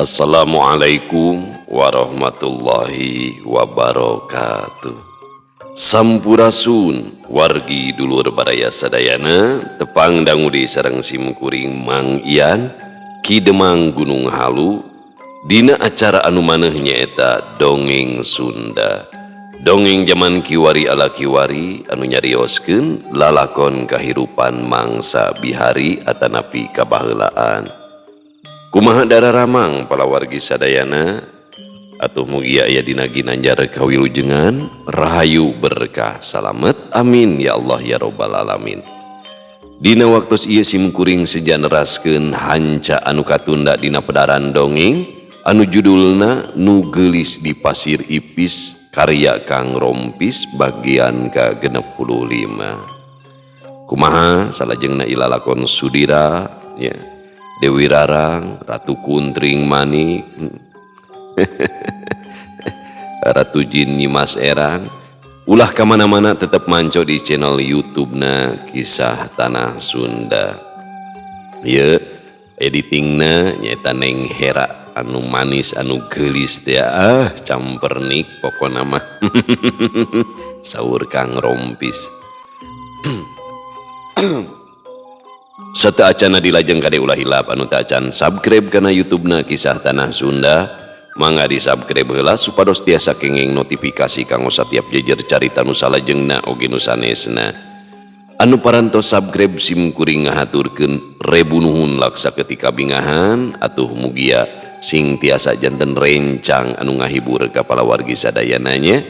Assalamualaikum warahmatullahi wabarakatuh. Sampurasun wargi dulur baraya sadayana, tepang dangu di sareng simkuring Mang Ian Ki Demang Gunung Halu dina acara anu maneh nyaeta Dongeng Sunda. Dongeng jaman kiwari ala kiwari anu nyarioskeun lalakon kahirupan mangsa bihari atanapi kabaheulaan. Kumaha dararamang palawargi sadayana, atuh mugia aya dina ginanjar kawilujengan, rahayu berkah salamet, amin ya Allah ya robbal alamin. Dina waktos ieu simkuring seja neraskeun hanca anu katunda dina pedaran dongeng anu judulna Nu Geulis di Pasir Ipis karya Kang Rompis bagian ka-65. Kumaha salajengna ilalakon Sudira ya, Dewi Rarang, Ratu Kuntring Manik, Ratu Jin Nyimas Erang. Ulah kamana-mana, tetap manco di channel YouTube-na Kisah Tanah Sunda. Ye, editingna nyaeta Neng Hera anu manis anu geulis teh, ah campernik pokona mah. Saur Kang Rompis. Sateuacana dilajeng kade ulah hilap anu teu acan subscribe kana YouTube-na Kisah Tanah Sunda, mangga di subscribe heula supados tiasa kenging notifikasi kanggo satiap jejer carita nu salajengna oge nu sanesna. Anu parantos subscribe sim kuring ngahaturkeun rebu nuhun laksa ketika bingahan, atuh mugia sing tiasa janten rencang anu ngahibur ka palawargi sadayana nya.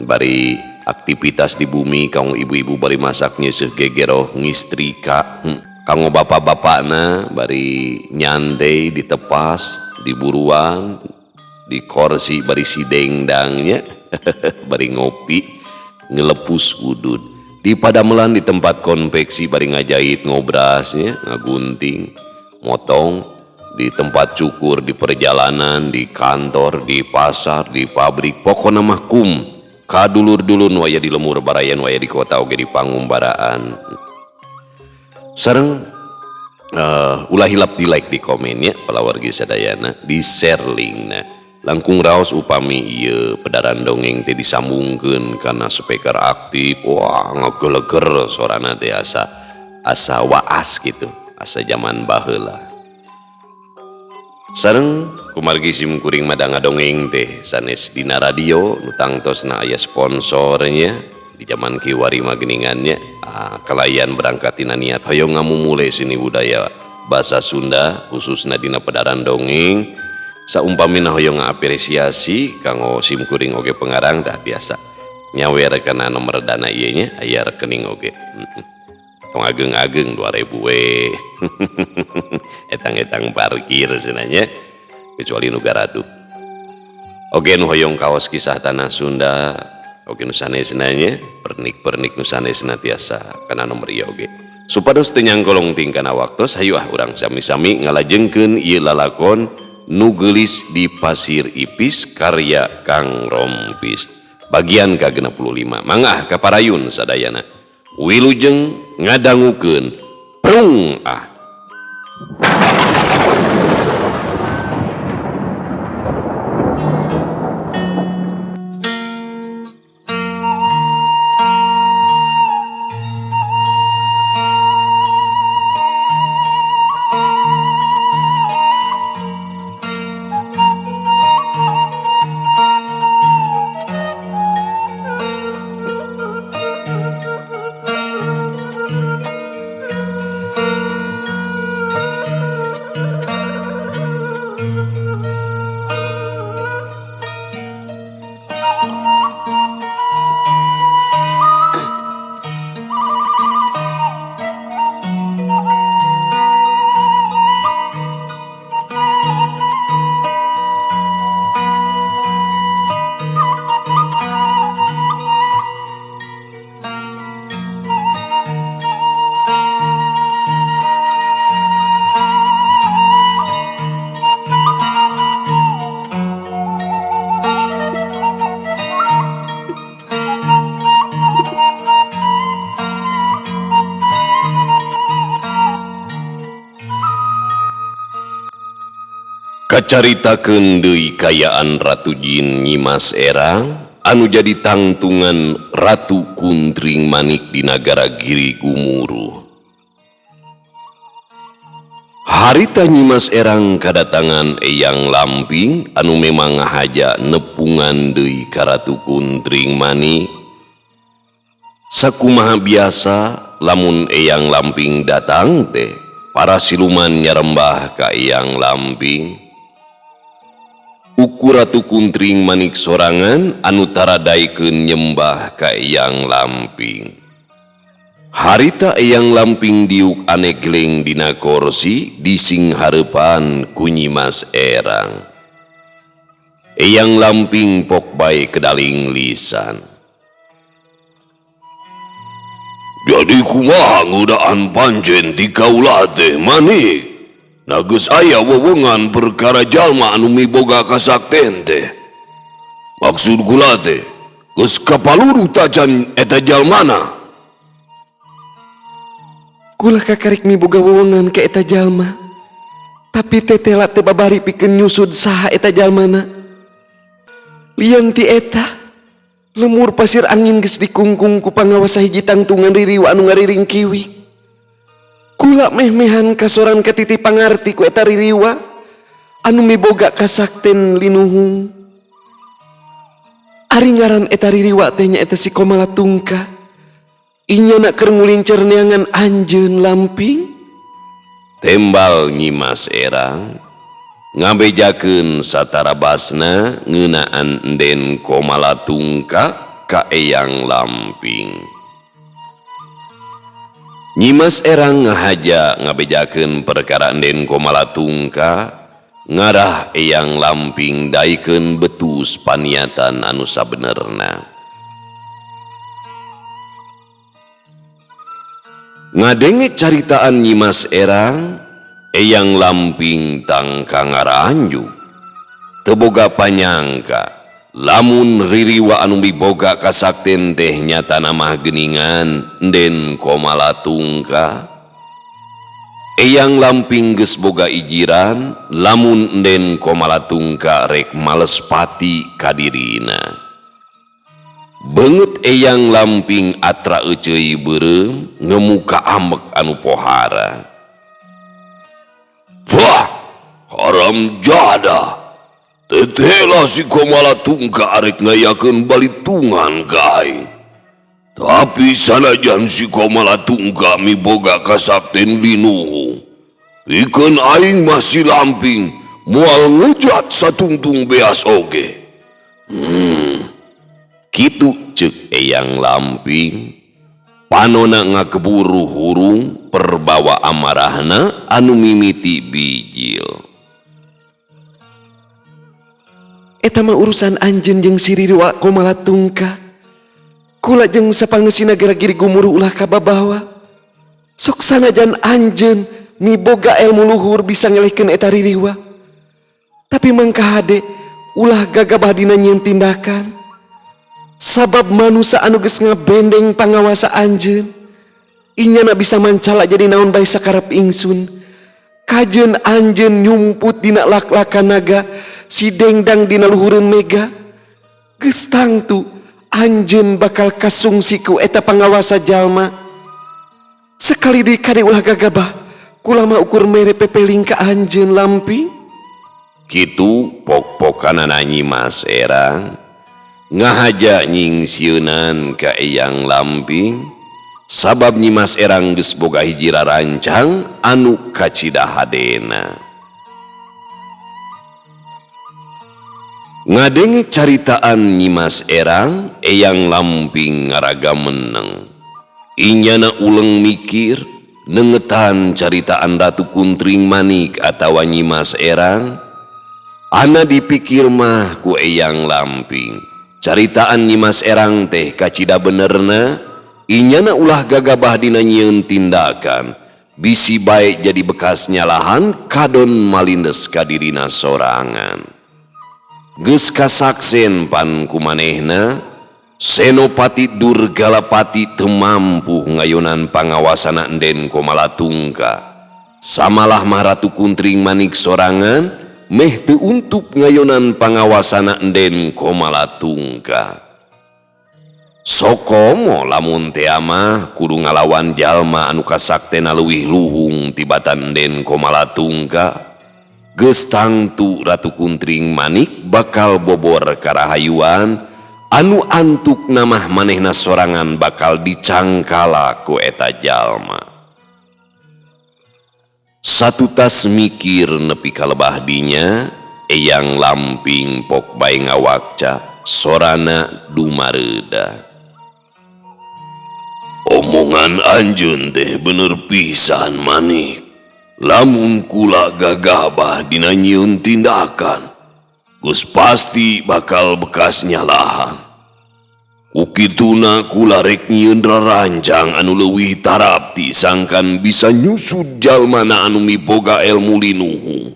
Bari aktivitas di bumi kanggo ibu-ibu bari masak nyeuseuh gegeroh ngistrika, kanggo bapak-bapakna bari nyantai di tepas di buruan di korsi bari sidengdangnya bari ngopi ngelepus udud, di padamelan di tempat konveksi bari ngajahit ngobrasnya ngagunting motong, di tempat cukur, di perjalanan, di kantor, di pasar, di pabrik, pokona mah kum kadulur-dulur nu aya di lemur baraya nu aya di kota oge di pangumbaraan. Sareng ulah hilap di like, di komen ya palawargi sadayana, di share linkna. Langkung raos upami ieu pedaran dongeng teh disambungkeun kana speaker aktif, wah ngageleger sorana teh asa asa waas gitu, asa zaman baheula. Sareng kumargi sim kuring mah ngadongeng teh sanes dina radio nu tangtosna aya sponsornya di zaman kiwari mah geuningannya, kalayan berangkat tina niat hoyong ngamumule seni budaya bahasa Sunda khususna dina pedaran dongeng. Saumpamina hoyong ngapresiasi kanggo sim kuring oge pengarang, tah biasa nyawer kana nomor dana ieu nya, aya rekening oge. Tong ageng-ageng 2000 we, etang-etang parkir cenah, kecuali nu garaduk. Oge nu hoyong kaos Kisah Tanah Sunda oge nu sanesna nya, pernik-pernik nu sanesna tiasa kana nomor ieu oge. Supados teu nyangkolong tingkana waktos, hayu ah urang sami-sami ngalajengkeun ieu lalakon Nu Geulis di Pasir Ipis karya Kang Rompis bagian ka-65. Mangga kaparayun sadayana, wilujeng ngadangukeun. Prung ah. Kacaritakeun deui kayaan Ratu Jin Nyimas Erang anu jadi tangtungan Ratu Kuntring Manik di nagara Giri Gumuruh. Harita Nyimas Erang kadatangan Eyang Lamping anu memang ngahaja nepungan deui ka Ratu Kuntring Manik. Sakumaha biasa lamun Eyang Lamping datang teh para siluman nyarembah ka Eyang Lamping. Ukur Ratu Kuntring Manik sorangan anu tara daekeun nyembah ka Eyang Lamping. Harita Eyang Lamping diuk anegleng dina korsi dising hareupan ku Nyimas Erang. Eyang Lamping pok bae kedaling lisan. Jadi kumaha ngudaan pancen ti kaula teh manik? Na geus aya wewengan perkara jalma anu miboga kasakten teh. Maksud kula teh geus kapaluruh tacan eta jalmana. Kula kakarik miboga wewengan ka eta jalma. Tapi tetela teu babari pikeun nyusud saha eta jalmana. Lian ti eta lemur pasir angin geus dikungkung ku pangawasa hiji tangtungan ririwa anu ngariring kiwik. Kula meh-mehan kasoran katiti pangarti ku eta ririwa anu miboga kasakten linuhung. Ari ngaran eta ririwa teh nya eta si Komala Tungka. Inyana keur ngulincer neangan anjeun Lamping. Tembal Nyimas Erang ngabejakeun satara basna ngeunaan Enden Komala Tungka ka Eyang Lamping. Nyimas Erang ngahaja ngabejakeun perkara Enden Komala Tungka ngarah Eyang Lamping daekeun betus paniatan anu sabenerna. Ngadenge caritaan Nyimas Erang, Eyang Lamping tangka ngaranjuk. Teu boga panyangka lamun ririwa anu miboga kasakten teh nyatana mah geuningan Enden Komala Tungka. Eyang Lamping geus boga ijiran lamun Enden Komala Tungka rek males pati ka dirina. Beungeut Eyang Lamping atra euceuy beureum ngemuka amek anu pohara. Wah, haram jadah. Tetela si Komala Tungka arek ngayakeun balitungan ka aing. Tapi sanajan si Komala Tungka miboga kasakten linuhung, pikeun aing mah si Lamping moal ngejat satungtung beas oge. Kitu ceuk Eyang Lamping. Panona ngakeburu hurung perbawa amarahna anu mimiti bijil. Eta mah urusan anjeun jeung si Ririwa Komala Tungka. Kula jeung sapangeusi nagara Giri Gumuruh ulah kababawa. Sok sanajan anjeun miboga ilmu luhur bisa ngelehkeun eta ririwa. Tapi mangka hade ulah gagabah dina nyieun tindakan. Sabab manusa anu geus ngabendeng pangawasa anjeun, inyana bisa mancala jadi naon bae sakarep ingsun. Kajeun anjeun nyumput dina lak-lakan naga, si dengdang dina luhureun mega. Geus tangtu anjeun bakal kasungsi ku eta pangawasa jalma. Sekali deui kade ulah gagabah, kula mah ukur mere pepeling ka anjeun Lamping. Kitu pok-pokanana Nyimas Erang ngahaja nyingsieunan ka Eyang Lamping sabab Nyimas Erang geus boga hiji rarancang anu kacida hadena. Ngadenge caritaan Nyimas Erang, Eyang Lamping ngaraga meneng. Inyana uleng mikir nengetan caritaan Ratu Kuntring Manik atawa Nyimas Erang. Ana dipikir mah ku Eyang Lamping. Caritaan Nyimas Erang teh kacida benerna, inyana ulah gagabah dina nyieun tindakan. Bisi bae jadi bekas nyalahan kadon malindes ka dirina sorangan. Geus kasaksen pan kumanehna, Senopati Durgalapati teu mampu ngayonan pangawasana Enden Komala Tungka. Samalah mah Ratu Kuntring Manik sorangan meh teu untup ngayonan pangawasana Enden Komalatungka. Sokomo lamun tea mah kudu ngalawan jalma anu kasaktena leuwih luhung tibatan Enden Komalatungka. Geus tangtu Ratu Kuntring Manik bakal bobor karahayuan anu antuk namah manehna sorangan bakal dicangkala ku eta jalma. Satutas mikir nepi ka lebah dinya, Eyang Lamping pok bae ngawakca sorana dumareuda. Omongan anjeun teh bener pisan Manik. Lamun kula gagabah dina nyieun tindakan, geus pasti bakal bekas nyalahan. Ku kituna kula rek nyieun rarancang anu leuwih tarapti sangkan bisa nyusud jalmana anu miboga elmu linuhung.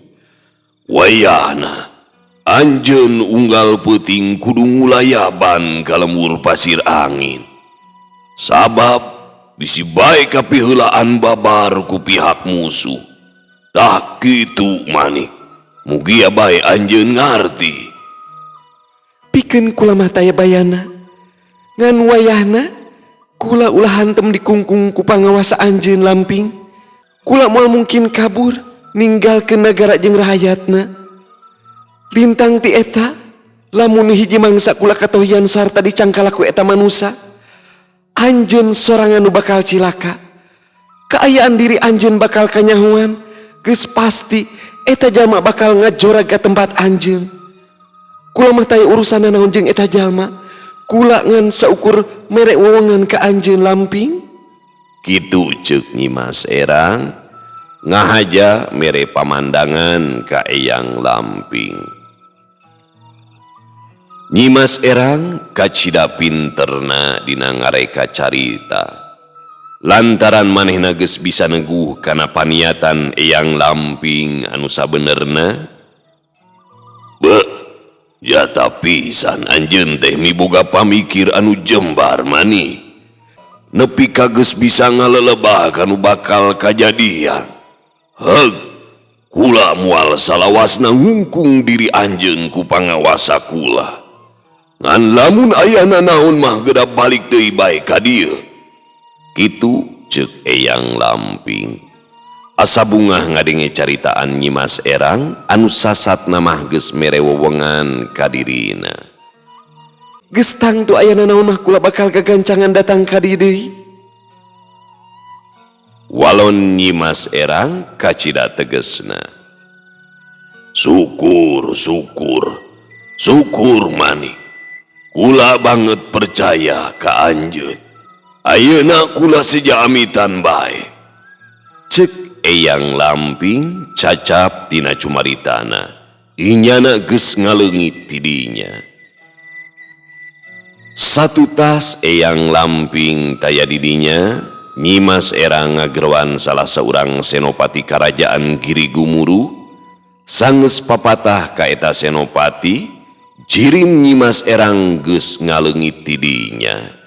Wayahna anjeun unggal peuting kudu ngulayaban ka lembur pasir angin. Sabab bisi bae kapiheulaan babar ku pihak musuh. Tah kitu Manik, mugia bae anjeun ngarti. Pikeun kula mah taya bayana. Ngan wayahna kula ulah hantem dikungkung ku pangawasa anjeun Lamping. Kula moal mungkin kabur ninggalkeun nagara jeung rahayatna. Lintang ti eta lamun hiji mangsa kula katohian sarta dicangkala ku eta manusa, anjeun sorangan nu bakal cilaka. Kaayaan diri anjeun bakal kanyahoan, geus pasti eta jalma bakal ngajorag ka tempat anjeun. Kula mah taya urusanna naon jeung eta jalma. Kula ngan saukur mere wewengan ka anjeun Lamping. Kitu ceuk Nyimas Erang ngahaja mere pamandangan ka Eyang Lamping. Nyimas Erang kacida pinterna dina ngareka carita. Lantaran manehna geus bisa neguh kana paniatan Eyang Lamping anu sabenerna. Beuh, jata pisan anjeun teh miboga pamikir anu jembar Manik. Nepi ka geus bisa ngalelebah kanu bakal kajadian. Heug, kula moal salawasna ngungkung diri anjeun ku pangawasa kula. Ngan lamun aya nanaon mah geura balik deui bae ka dieu. Kitu ceuk Eyang Lamping. Asa bungah ngadenge caritaan Nyimas Erang anu sasatna mah geus mere wewengan ka dirina. Geus tangtu aya nanaon mah kula bakal gagancangan datang ka dieu deui. Walon Nyimas Erang kacida tegesna. Syukur, syukur, syukur Manik. Kula banget percaya ka anjeun. Ayeuna kula seja amitan bae. Ceuk Eyang Lamping cacap tina cumaritana. Inyana geus ngaleungit tidinya. Satutas Eyang Lamping taya didinya, Nyimas Erang ngageroan salah saurang senopati karajaan Giri Gumuruh. Sanggeus papatah ka eta senopati, jirim Nyimas Erang geus ngaleungit tidinya.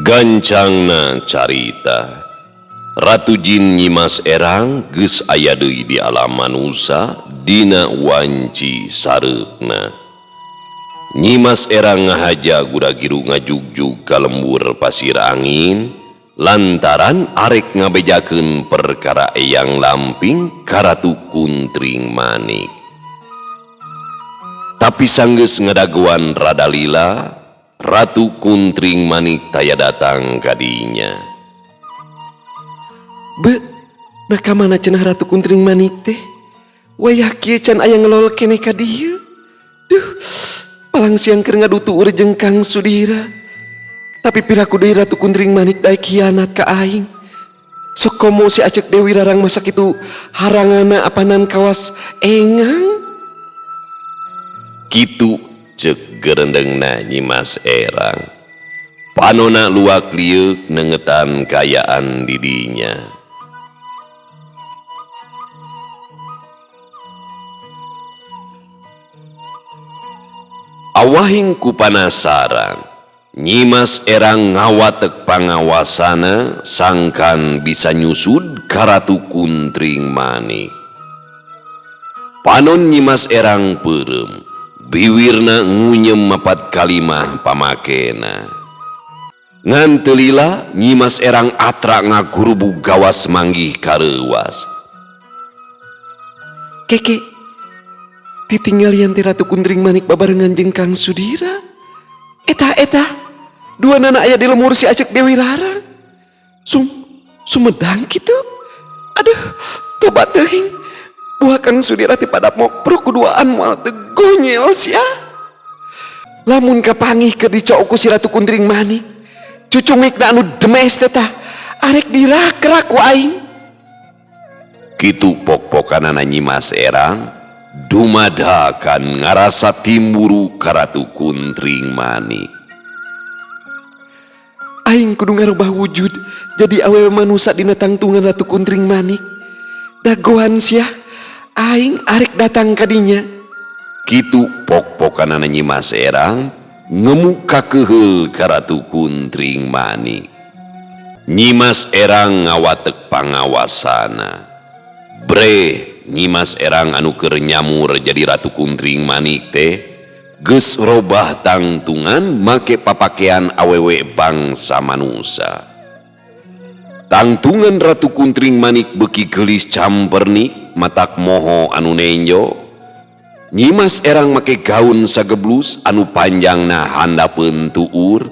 Gancangna carita. Ratu Jin Nyimas Erang geus aya deui di alam manusa dina wanci sareupna. Nyimas Erang ngahaja gura-giru ngajugjug ka lembur pasir angin lantaran arek ngabejakeun perkara Eyang Lamping ka Ratu Kuntring Manik. Tapi sanggeus ngadagoan rada lila, Ratu Kuntring Manik taya datang ka dinya. Be, nah ka mana cenah Ratu Kuntring Manik teh? Wayah kieu can aya ngelol keneh ka dieu. Duh, palang siang keur ngadutuur jeung Kang Sudira. Tapi piraku deui Ratu Kuntring Manik daek hianat ka aing. Sok komo si Acek Dewi Rarang masak itu harangana apanan kawas engang. Kitu ceuk gerendengna Nyimas Erang. Panona luak lieuk nengetan kayaan didinya. Awahing ku panasaran, Nyimas Erang ngawatek pangawasana sangkan bisa nyusud ka Ratu Kuntring Manik. Panon Nyimas Erang peureum, biwirna ngunyem mapat kalimah pamakena. Ngan teu lila Nyimas Erang atra ngagurubug gawas manggih kareuwas. Keke, titinggalian teh Ratu Kuntring Manik babarengan jeung Kang Sudira. Eta eta, dua nana aya di lemur si Acek Dewi Rarang. Sumedang kitu. Aduh, tobat teuing. Buah Kang Sudira teh pada moprok kuduaan moal teu gonyel sia. Lamun kapanggih keur dicook ku si Ratu Kuntring Manik, cucungikna anu demes teh tah, arek dirakrak ku aing. Kitu pok-pokanana Nyimas Erang dumadakan ngarasa timburu ka Ratu Kuntring Manik. Aing kudu ngarubah wujud jadi awewe manusa dina tangtungan Ratu Kuntring Manik. Dagoan sia, aing arek datang ka dinya. Kitu pok-pokanana Nyimas Erang ngemuka keheul ka Ratu Kuntring Manik. Nyimas Erang ngawatek pangawasana. Bre, Nyimas Erang anu keur nyamur jadi Ratu Kuntring Manik teh geus robah tangtungan make papakean awewe bangsa manusa. Tangtungan Ratu Kuntring Manik beuki geulis campernik matak moho anu nenjo. Nyimas Erang make gaun sageblus anu panjangna handapeun tuur,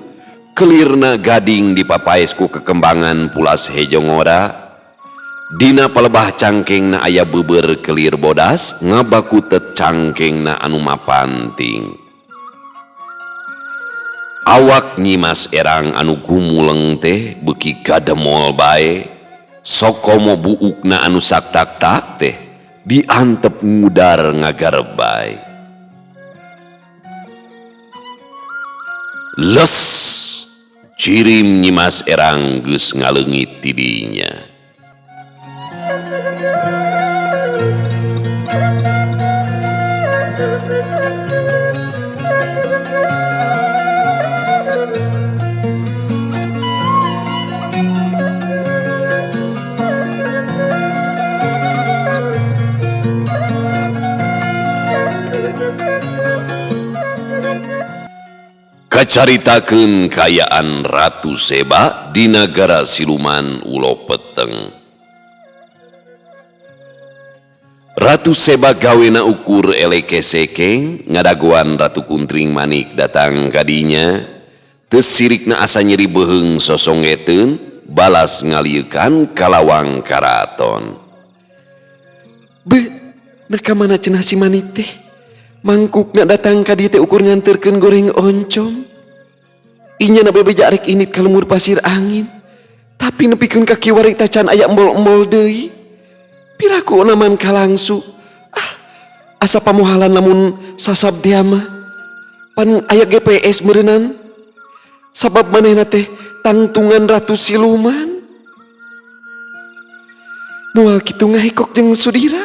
kelirna gading dipapaes ku kekembangan pulas hejongora. Dina palebah cangkengna aya beubeur kelir bodas ngabakutet cangkengna anu mapanting. Awak Nyimas Erang anu gumuleng teh beuki gademol bae, sokomo buukna anu saktak-tak teh diantep ngudar ngagarbay. Les cirim Nyimas Erang geus ngaleungit tidinya. Kacaritakeun kaayaan Ratu Seba di nagara siluman Ulo Peteng. Ratu Seba gawena ukur eleke sekeng ngadagoan Ratu Kuntring Manik datang kadinya. Teu sirikna asa nyeri beuheung sosongeteun balas ngaliekan kalawang karaton. Be, nah ka mana cenah si Manik teh? Mangkukna datang ka dieu teh ukur nganterkeun goreng oncom. Inya na bebeja arek init ka lemur pasir angin. Tapi nepikeun ka kiwari tacan aya embol-embol deui. Piraku onaman kalangsu. Ah, asa pamohalan lamun sasab dia mah. Pan aya GPS meureunnan. Sabab manehna teh tangtungan Ratu Siluman. Moal kitu ngahekok jeung Sudira.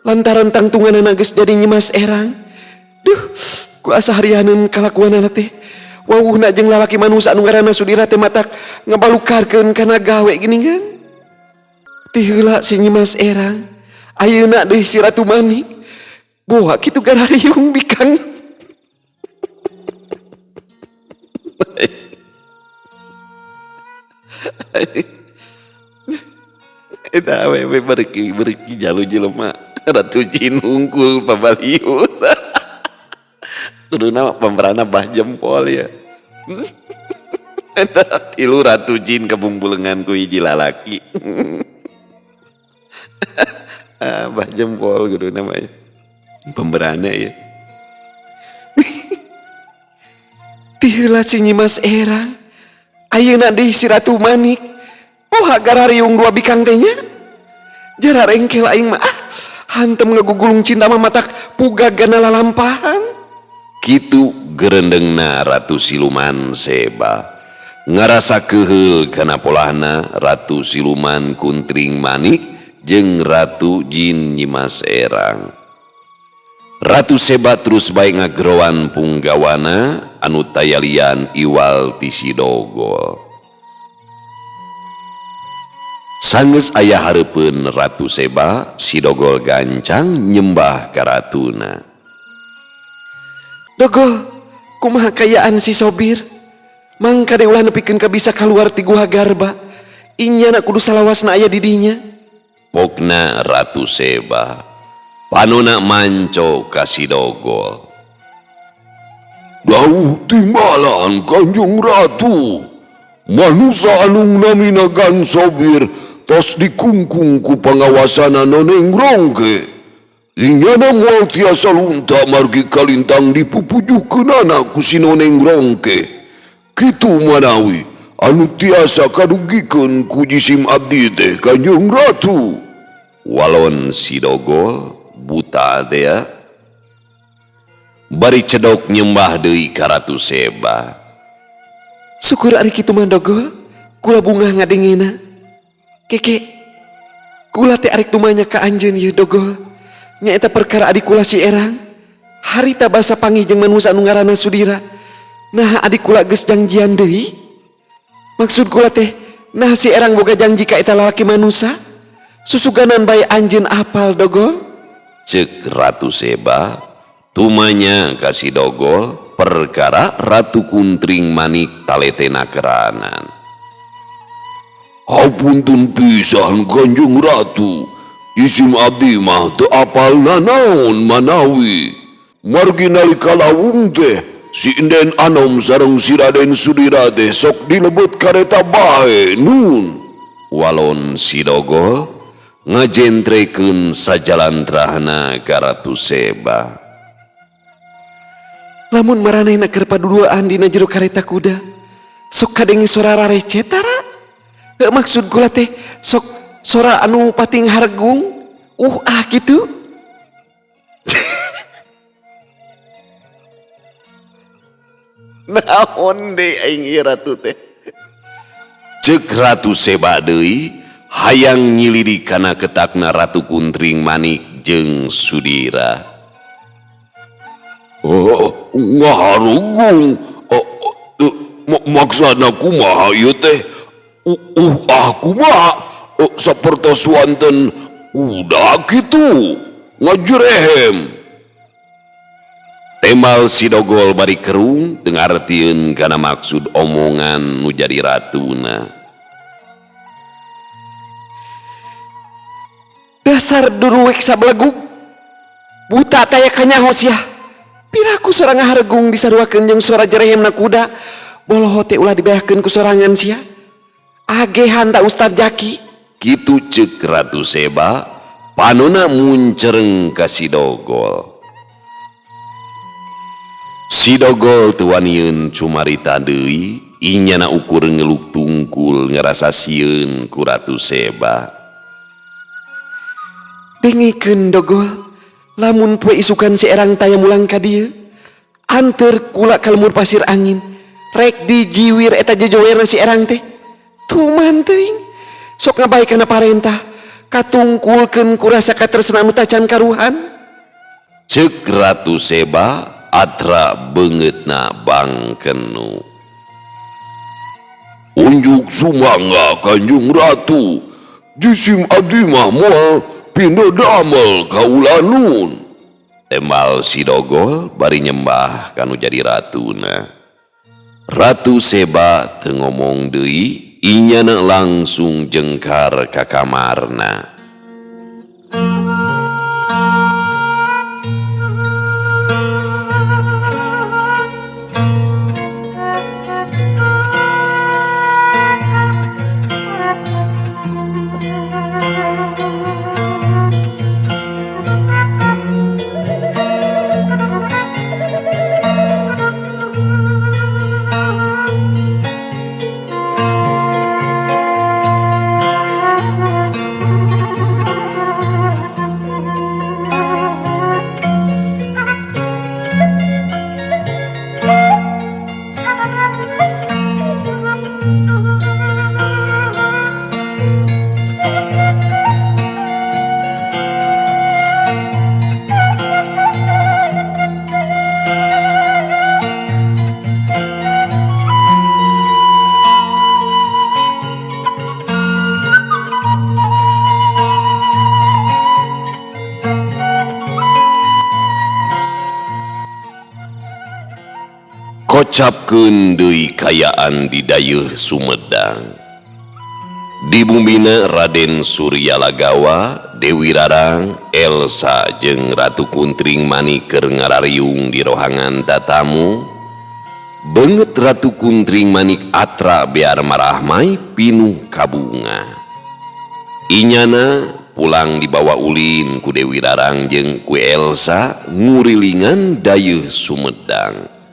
Lantaran tangtunganana geus jadi Nyimas Erang. Duh, ku asa harianeun kalakuanana teh. Wawuhna jeung lalaki manusa anu ngaranna Sudira teh matak ngabalukarkeun kana gawe geuningan. Ti heula si Nyimas Erang, ayeuna deui si Ratu Manik. Boa kitu garariung bikang. Eta awewe berki berki jalu jelema Ratu Jin hungkul pabaliut. Kuduna pemberana bah jempol ya. Eta tilu Ratu Jin kabungbulengan ku hiji lalaki. Ah, bah jempol kuduna mah ya. Pemberana ya. Ti heula si Nyimas Erang, ayeuna deui si Ratu Manik. Poha garariung dua bikang teh nya. Jara rengkel aing mah ah, hantem ngagugulung cinta mah matak pugag gana lalampahan. Kitu gerendengna Ratu Siluman Seba. Ngarasa keheul kana polahna Ratu Siluman Kuntring Manik jeung Ratu Jin Nyimas Erang. Ratu Seba terus bae ngageroan punggawana anu tayalian iwal ti si Dogol. Sanggeus aya hareupeun Ratu Seba, si Dogol gancang nyembah ka ratuna. Dogol, kumaha kayaan si Sobir? Mangka deui ulah nepikeun ka bisa kaluar ti Guha Garba. Inyana kudu salawasna aya di dinya. Pokna Ratu Seba, panona manco ka si Dogol. Dauh timbalan Kanjeng Ratu. Manusa anu namina Gan Sobir tos dikungkung ku pangawasana Noneng Rongke. Inyana moal tiasa lunta margi kalintang dipupujukeunana ku si Noneng Rongke. Kitu manawi anu tiasa kadugikeun ku jisim abdi teh Kanjeng Ratu. Walon si Dogol buta teh ya. Bari cedok nyembah deui ka Ratu Seba. Syukur ari kitu mah Dogol, kula bungah ngadengena. Keke, kula teh arek tumanya ka anjeun ieu Dogol. Nyaeta perkara adik kula si Erang. Harita basa panggih jeung manusa anu ngaranna Sudira. Nah adik kula geus jangjian deui. Maksud kula teh, nah si Erang boga janji ka eta lalaki manusa. Susuganan bae anjeun apal Dogol. Ceuk Ratu Seba, tumanya ka si Dogol perkara Ratu Kuntring Manik taletena keranan. Hapunten pisan Kanjeng Ratu, isim abdi mah teu apal nanaon manawi. Margi nalika lawung teh si Inden Anom sareng si Raden Sudira teh sok dilebet kareta bae nun. Walon si Dogol ngajentrekeun sajalantrahna ka Ratu Seba. Lamun maranehna keur paduduaan dina jero kareta kuda, sok kadenge sora rarecet tara. Heuh, maksud kula teh sok sora anu pating hargung, ah kitu. Naon deui aing ieu ratu teh? Ceuk Ratu Seba deui hayang nyilidik kana ketakna Ratu Kuntring Manik jeung Sudira. Oh, ngaharugung. Maksana kumaha ieu teh? Ah kumaha? Sapertos wanten kuda kitu ngajerehem. Temal si Dogol bari kerung teu ngartieun kana maksud omongan nu jadi ratuna. Dasar duruwek sabelegug. Buta taya kanyaho sia. Piraku sora ngahargung disaruakeun jeung sora jerehemna kuda. Boloho teh ulah dibeahkeun ku sorangan sia. Agehan ta Ustad Jaki. Kitu ceuk Ratu Seba, panona muncereng ka si Dogol. Si Dogol teu wanieun cumarita deui, inyana ukur ngeluk tungkul ngarasa sieun ku Ratu Seba. Dengekeun Dogol, lamun poe isukan si Erang taya mulang ka dieu, anteur kula ka lemur pasir angin, rek dijiwir eta jejowerna si Erang teh. Tuman teuing, sok ngabae kana parentah, katungkulkeun ku rasa katresna anu tacan karuhan. Ceuk Ratu Seba atra beungeutna bangkenu. Unjuk sumangga Kanjeng Ratu, Jisim abdi mah moal pindo damel kaula nun. Tembal si Dogol bari nyembah kanu jadi ratuna. Ratu Seba teu ngomong deui, inyana langsung jengkar ka kamarna. Kocapkeun deui kayaan di dayeuh Sumedang. Di bumina Raden Suryalagawa, Dewi Rarang, Elsa jeung Ratu Kuntring Manik keur ngarariung di rohangan tatamu. Beungeut Ratu Kuntring Manik atra bear marahmai pinuh kabunga. Inyana pulang dibawa ulin ku Dewi Rarang jeung ku Elsa ngurilingan dayeuh Sumedang.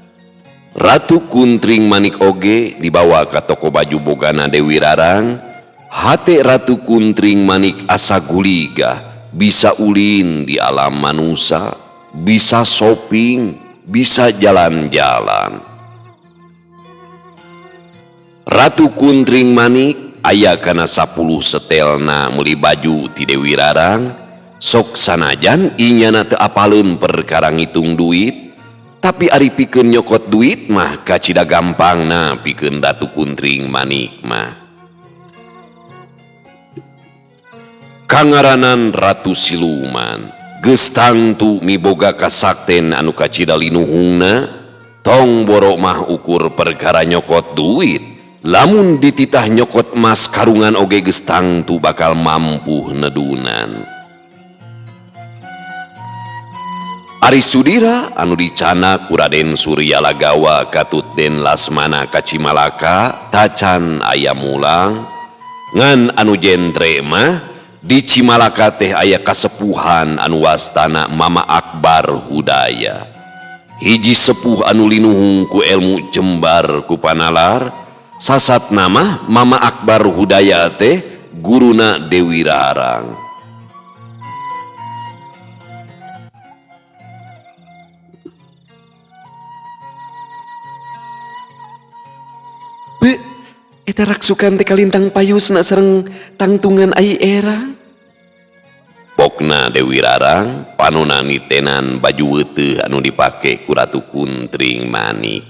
Ratu Kuntring Manik oge dibawa ka toko baju bogana Dewi Rarang. Hate Ratu Kuntring Manik asa guligah, bisa ulin di alam manusa, bisa shopping, bisa jalan-jalan. Ratu Kuntring Manik aya kana 10 setelna meuli baju ti Dewi Rarang. Sok sanajan inyana teu apaleun perkara ngitung duit, tapi ari pikeun nyokot duit mah kacida gampangna pikeun Ratu Kuntring Manik mah. Kangaranan Ratu Siluman geus tangtu miboga kasakten anu kacida linuhungna, tong boro mah ukur perkara nyokot duit, lamun dititah nyokot emas karungan oge geus tangtu bakal mampu nedunan. Ari Sudira anu dicana ku Raden Suryalagawa katut Den Lasmana ka Cimalaka tacan aya mulang, ngan anu jentre mah di Cimalaka teh aya kasepuhan anu wastana Mama Akbar Hudaya. Hiji sepuh anu linuhung ku ilmu jembar ku panalar, sasat nama Mama Akbar Hudaya teh guruna Dewi Rarang. Eta raksukan teh kalintang payusna sareng tangtungan ai erang. Pokna Dewi Rarang panona nitenan baju weuteuh anu dipake ku Ratu Kuntring Manik.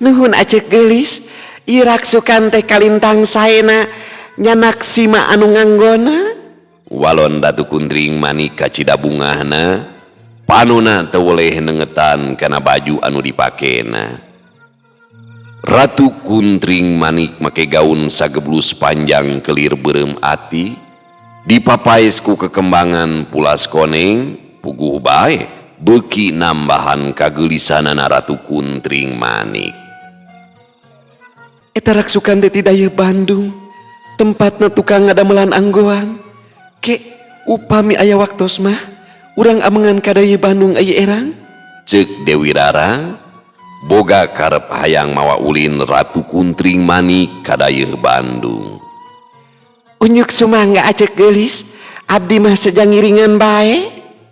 Nuhun acek geulis, ieu raksukan teh kalintang saena nyanak sima anu nganggona. Walon Ratu Kuntring Manik kacida bungahna, panona teu weleh nengetan kana baju anu dipakena. Ratu Kuntring Manik make gaun sageblus panjang kelir beureum ati, dipapaes ku kekembangan pulas koneng, puguh bae beuki nambahan kageulisanana Ratu Kuntring Manik. Eta raksukan teh ti dayeuh Bandung, tempatna tukang ngadamelan anggoan. Ke upami aya waktos mah urang amengan ka dayeuh Bandung aya erang. Ceuk Dewi Rarang boga karep hayang mawa ulin Ratu Kuntring Manik ka dayeuh Bandung. Unyuk sumangga acek geulis, abdi mah sejang ngiringan bae.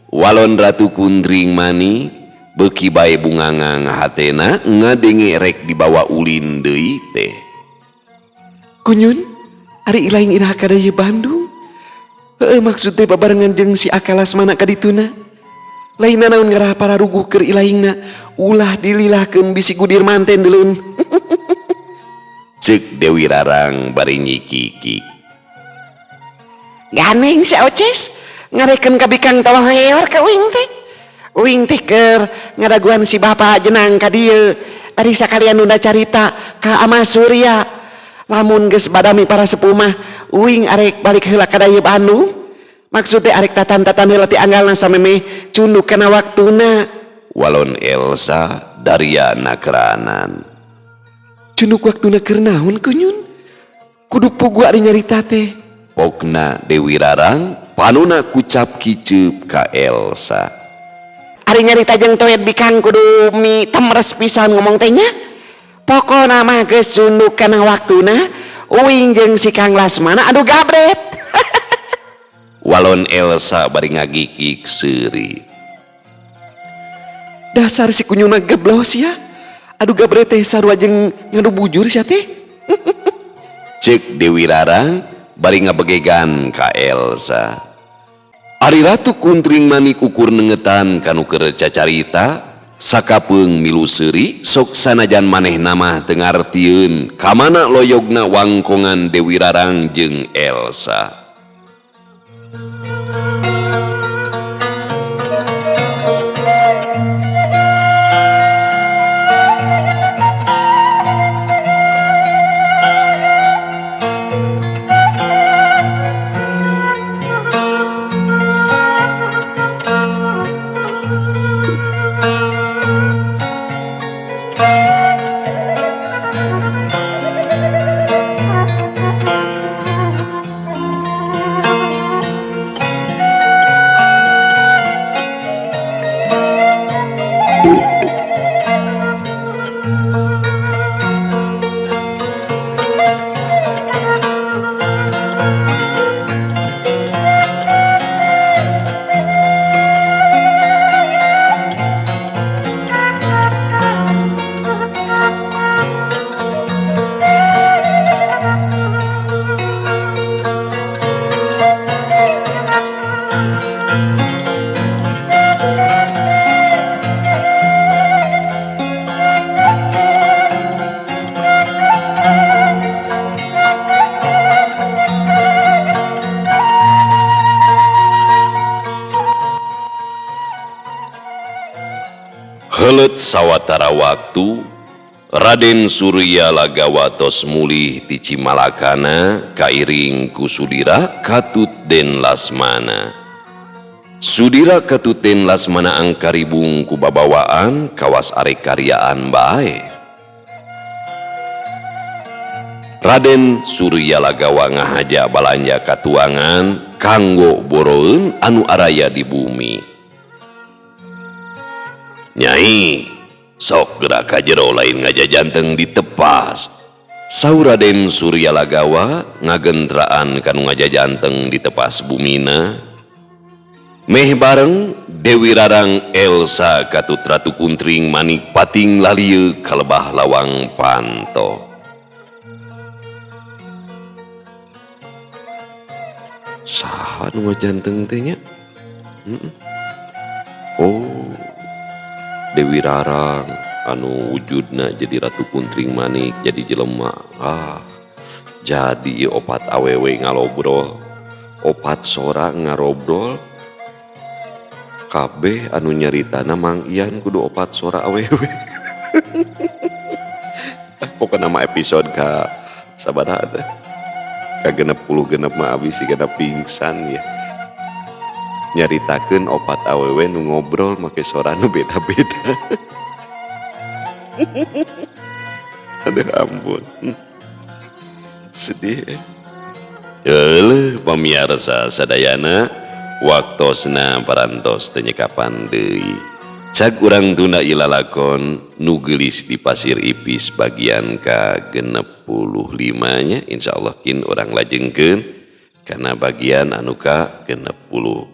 Walon Ratu Kuntring Manik beuki bae bunganga ngahatena ngadenge rek dibawa ulin deui teh. Kunyun, ari ilaing iraha ka dayeuh Bandung? Heueuh, maksud teh babarengan jeung si Akalasmana ka dituna. Lain naon ngarah pararuguh keur ilaingna, ulah dililahkeun bisi gudir manten deuleun. Cek Dewi Rarang bari nyikikik. Ganeng si Oces ngarekeun ka bikang tawah heor ka uing teh. Uing teh keur ngadaguan si bapak jenang ka dieu. Bari sakalian nunda carita ka Ama Surya. Lamun geus badami para sepuh mah uing arek balik heula ka dayeuh Bandung. Maksud teh arek tatan-tatan heula ti anggalna samemeh cunduk kana waktuna. Walon Elsa daria nakranan. Cunduk waktuna keur naon kunyun? Kudu pugu ari nyarita teh. Pokna Dewi Rarang panona kucap kiceup ka Elsa. Ari nyarita jeung toet bikang kudu mi temres pisan ngomong teh nya. Pokona mah geus cunduk kana waktuna uing jeung si Kang Lasmana aduh gabret. Walon Elsa bari ngagigik seuri. Dasar si kunyuna geblos ya. Aduh gabret teh sarua jeung ngadu bujur sia teh. Cek Dewi Rarang bari ngabegegan ka Elsa. Ari Ratu Kuntring Manik ukur nengetan kanu keur cacarita sakapeung milu seuri sok sanajan manehna mah teu ngartieun kamana loyogna wangkongan Dewi Rarang jeung Elsa. Heuleut sawatara waktu Raden Surya Lagawa tos mulih ti Cimalakana kairing ku Sudira katut Den Lasmana. Sudira katut Den Lasmana angkaribung ku babawaan kawas arek karyaan bae. Raden Surya Lagawa ngahaja balanja katuangan kanggo boroeun anu araya di bumi. Nyai, sok gerak ka jero lain ngajajanteng ditepas. Saur Raden Surya Lagawa ngagentraan kanu ngajajanteng ditepas bumina. Meh bareng Dewi Rarang Elsa katut Ratu Kuntring Manik pating lalieu kalebah lawang panto. Saha nu ngajanteng teh nya? Oh, Dewi Rarang anu wujudna jadi Ratu Kuntring Manik jadi jelema. Ah, jadi opat awewe ngalobrol, opat sora ngarobrol. Kabeh anu nyaritana Mang Ian kudu opat sora awewe. Pokona mah episode ka sabaraha teh? Ka 66 mah abis sigana pingsan ya. Nyaritakeun opat awewe nu ngobrol make sora nu beda-beda. Aduh ampun. Sedih. Euleuh pamiarsa sadayana waktosna parantos teu nyekapan deui. Cag urang tunda ieu lalakon nu geulis di Pasir Ipis bagian ka 65 nya insyaallah kin urang lajengkeun kana bagian anu ka 66.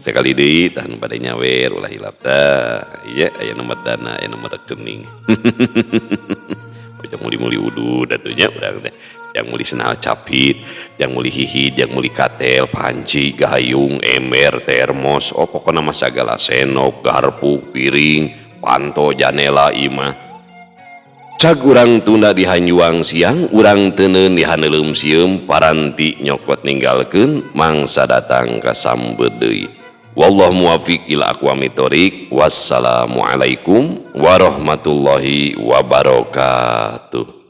Sekali deui tah nu bade nyawer ulah hilap tah. Ieu aya nomor dana, aya nomor rekening. Ujang muli-muli udud atuh nya urang teh. Jang muli senal capit, jang muli hihid, jang muli katel, panci, gayung, ember, termos, oh pokona mah sagala senok, garpu, piring, panto, janela, imah. Cag urang tunda dihanjuang siang, urang teuneun dihaneuleum sieum, paranti nyokot ninggalkeun mangsa datang ka sambet deui. Wallahu muwaffiq ila aqwamit thoriq. Wassalamualaikum warahmatullahi wabarakatuh.